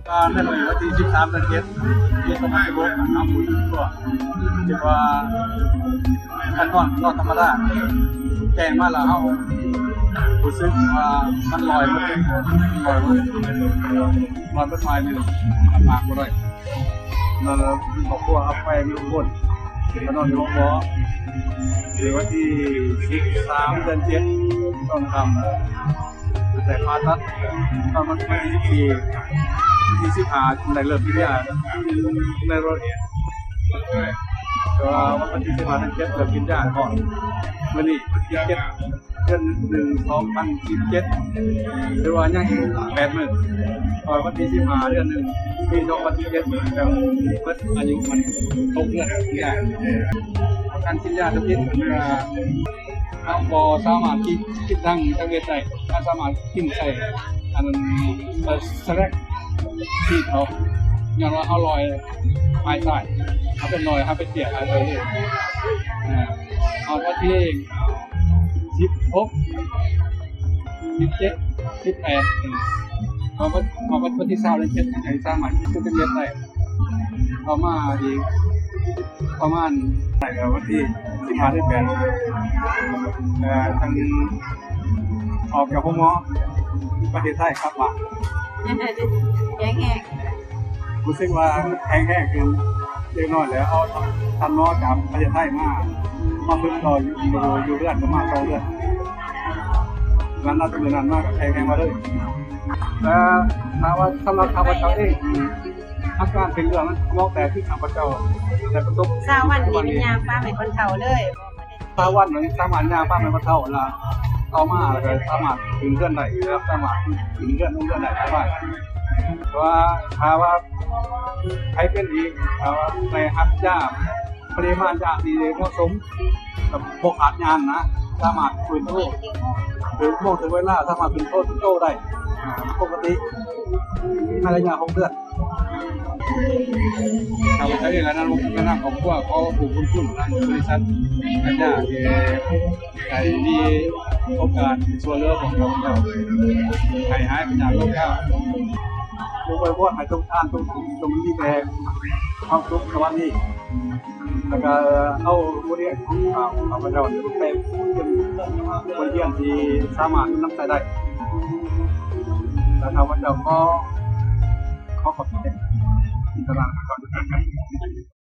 ການໃນມື້ວັນທີສິບສາມ ເດືອນເຈັດ ປີສອງພັນສິບຫົກ ນຳຜູ້ທີ່ຕົວະ ທີ່ວ່າ ຂັ້ນຕອນນອນທຳມະດາ ແຈ້ງມາແລ້ວ ເຮົາຮູ້ສຶກວ່າມັນລອຍໝົດ ລອຍໝົດ ລອຍໝົດ ລອຍໝົດ ມັນມາບໍ່ໄດ້ ແລ້ວຄອບຄົວເຮົາໄປຢູ່ບົນ ກະນອນຢູ່ໂຮງໝໍ ໃນວັນທີສິບສາມ ເດືອນເຈັດ ຕອນຄ່ຳ ໄດ້ຜ່າຕັດ ຕອນວັນທີສິບສີ່ ວັນທີສິບຫ້າ ໄດ້ເລີ່ມກິນຢາ ໃນໂລງຮຽນ ແຕ່ວ່າວັນທີສິບຫ້າ ເດືອນເຈັດ ເລີ່ມກິນຢາກ່ອນ ມື້ນີ້ວັນທີເຈັດ ເດືອນໜຶ່ງ ສອງພັນສິບເຈັດ ຖືວ່າຍັງອີກແປດມື້ ເພາະວ່າວັນທີສິບຫ້າ ເດືອນໜຶ່ງ ປີສອງພັນສິບເຈັດ ຈະໝົດອາຍຸມັນ ຫົກເດືອນກິນຢາ ການກິນຢາທຳອິດ ເວລາ ເຮົາບໍ່ສາມາດກິນ ກິນທັງທຳອິດໄດ້ ເຮົາສາມາດກິນໃສ່ ອັນນັ້ນ ສະແລັກທີ່ເຂົາ ຍ້ອນວ່າເຮົາລອຍປາຍສາຍ ເຮົາເປັນລອຍ ເຮົາເປັນເຊຍ ເຮົາເລີຍ ອ່າ ເອົາວັນທີສິບຫົກ ສິບເຈັດ ສິບແປດ ເອົາວັນ ເອົາວັນທີຊາວ ເດືອນເຈັດ ຍັງສາມາດກິນທຳອິດໄດ້ ຕໍ່ມາອີກປະມານ ໃນວັນທີສິບຫ້າ ເດືອນແປດ ເອີ ທາງ ອອກຈາກໂຮງໝໍ ປະເທດໄທກັບບ້ານ ແຂງແຮງ ຮູ້ສຶກວ່າແຂງແຮງຂຶ້ນເລັກນ້ອຍ ແລ້ວເອົາທ່ານໝໍຈາກປະເທດໄທມາ ມາຝຶກຕໍ່ຢູ່ ຢູ່ເຮືອນ ປະມານສອງເດືອນ ຫຼັງຈາກມື້ນັ້ນມາກໍແຂງແຮງມາເລີຍ ແລະ ຖ້າວ່າສຳລັບຂ້າພະເຈົ້າເອງ ອາການເປັນເລື່ອງສະໝອງແຕກທີ່ຂ້າພະເຈົ້າໄດ້ປະສົບ ຊາວວັນນີ້ແມ່ນຍ່າງປ້າແມ່ຄົນເຖົ້າເລີຍ ຊາວວັນນີ້ສາມາດຍ່າງປ້າແມ່ຄົນເຖົ້າ ລະຕໍ່ມາລະກະສາມາດຂຶ້ນເຮືອນໄດ້ ລະສາມາດຂຶ້ນເຮືອນລົງເຮືອນໄດ້ສະບາຍ ເພາະວ່າຖ້າວ່າໃຜເປັນອີກ ຖ້າວ່າໄດ້ຮັບຢາ ປະລິມານຢາທີ່ເໝາະສົມ ກະບໍ່ຂາດຍານນະ ສາມາດຟື້ນຟູ ຖືກໂມງຖືກເວລາ ສາມາດຂຶ້ນໂຕ ໂຕໄດ້ ອາ ປົກກະຕິ ໃນໄລຍະຫົກເດືອນ. ຂ້າພະເຈົ້າເອງ ແລະ ນຳ ແລະ ນຳຄອບຄົວ ຂໍຂອບຄຸນທາງບໍລິສັດ ອັນຍາ ທີ່ໄດ້ມີໂອກາດຊ່ວຍເຫຼືອພວກຂ້າພະເຈົ້າ ໃຫ້ຫາຍຈາກໂລກາ ຂໍອວຍພອນໃຫ້ທຸກທ່ານ ທຸກຄົນ ຈົ່ງມີແຕ່ຄວາມສຸກສະຫວັດດີ ແລ້ວກະເອົາບົດຮຽນຂອງຂ້າພະເຈົ້າໄປເປັນບົດຮຽນທີ່ສາມາດນຳໃຊ້ໄດ້ ແລະ ຂ້າພະເຈົ້າຂໍ ຂໍຂອບໃຈ ທີ່ຕະຫຼາດກ່ອນ.